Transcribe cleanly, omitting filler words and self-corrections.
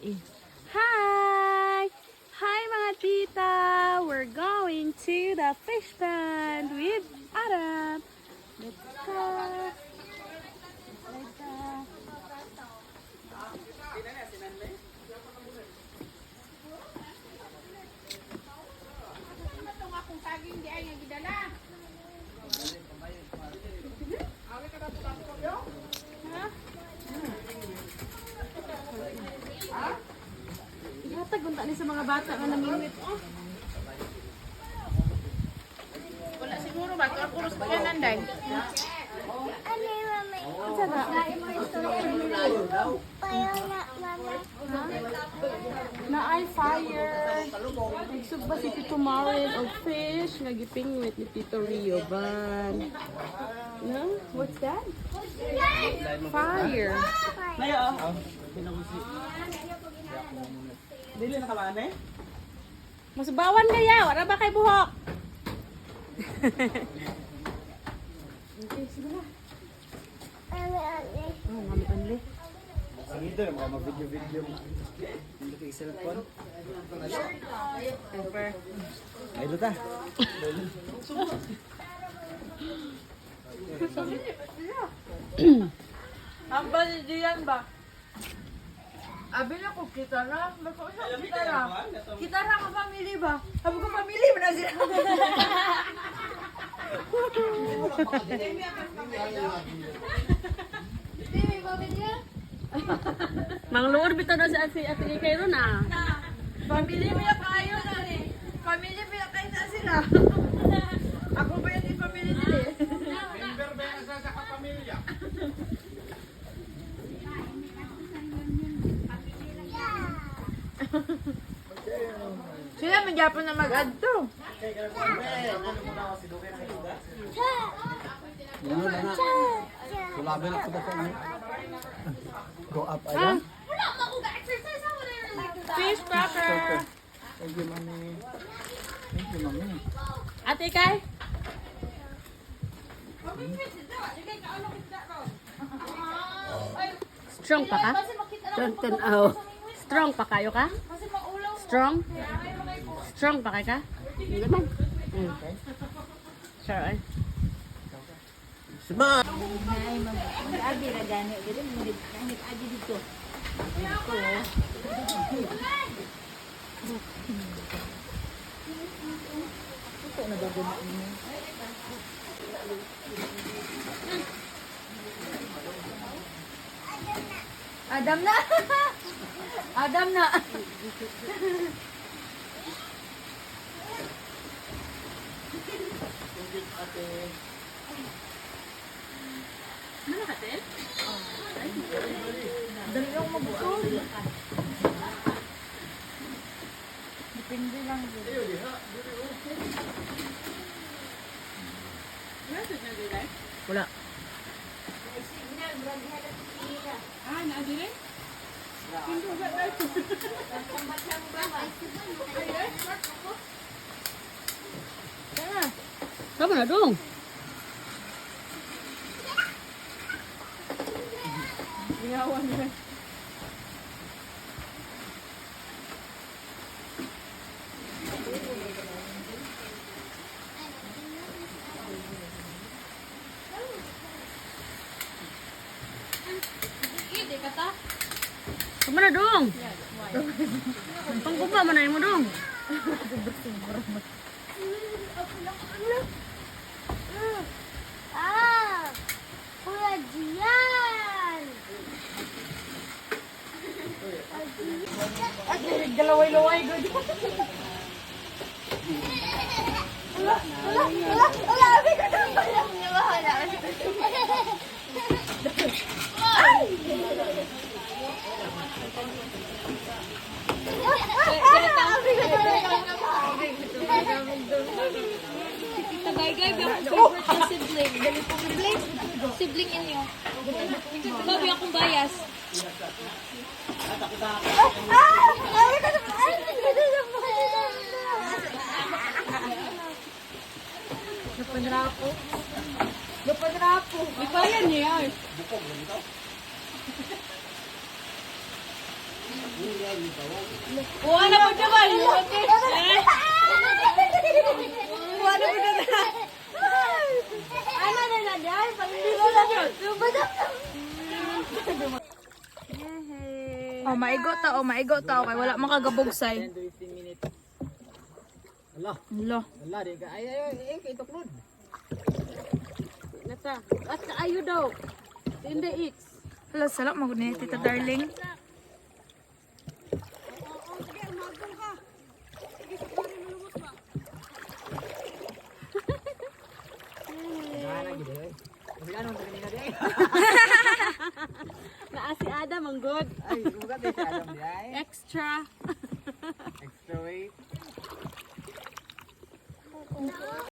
Eh. Hi! Hi, mga tita! We're going to the fish pond with Adam. Let's go! Let's go. Ihatag unta ni sa mga bata nga namingwit. Oh. Wala siguro ba? Ito ang puros pa yan, Nanday. Unsa na? Na ay fire. Nagsugba si Tito Marin og fish nga gipingwit ni Tito Rio ban. No? What's that? Fire. Dili na ka eh? Masubawan kaya, wala ba kay buhok? Okay, sige na. Oh, mami only. Ang ito, mga mag-video-video. Hindi kay cellphone. Pepper. Ay, luta. Ang balidiyan ba? Abi na ko kita na. Magkausap kita na. Kita na ka family ba? Sabi ko family mo na sila. Mangluod bitaw na si Ate Ate Ikay ron ah. Family mo yung kayo na eh. Family mo yung kayo na sila. Ako ba yung family nila eh? Member ba yan sa kapamilya? Sila man Japon na mag-add to. Sulabi na ko ba Go up, Adam. Fish cracker. Thank you, mommy. Thank you, mommy. Ate Ikay? Strong pa ka? Strong tanaw. Strong pa kayo ka? Strong? Strong pa kayo ka? Hindi man. Sure ay. Sma! Adam na! Adam na! Ano ka, Tel? Dali lang magbusog. Depende lang. Wala. Ah, naadire? Sama na dong. Ginawa nila. Sama na dong. Pangkupa man na mo dong. Ah! Kuya Gian! At galaway-laway good. Wala, wala, wala, wala, abi ko na wala, wala. Ay! Abi ko na Tita Gaygay, bi akong favorite na sibling. Sibling? Sibling inyo. Babi akong bias. Ah! Abi ko na ay, abi ko na Napanrapo. Napanrapo. Lipayan niya. Kuha na po siya ba? Kuha na po na. Ano na na dahil? Pag hindi ko na. Oh, maigo ta, oh, maigo ta, okay. Wala makagabugsay. 10 to 15 minutes. Ala, Lo. ala di ka. Ay ay ay, ay kay tuklod. Nata. At kaayo daw. Hindi x. Hala, salak mo ni Tita Darling. Gana gid ay. Kasi ano ang kanina di ay. Naa si Adam ang good. Ay, bugat di si Adam di ay. Extra. Extra weight.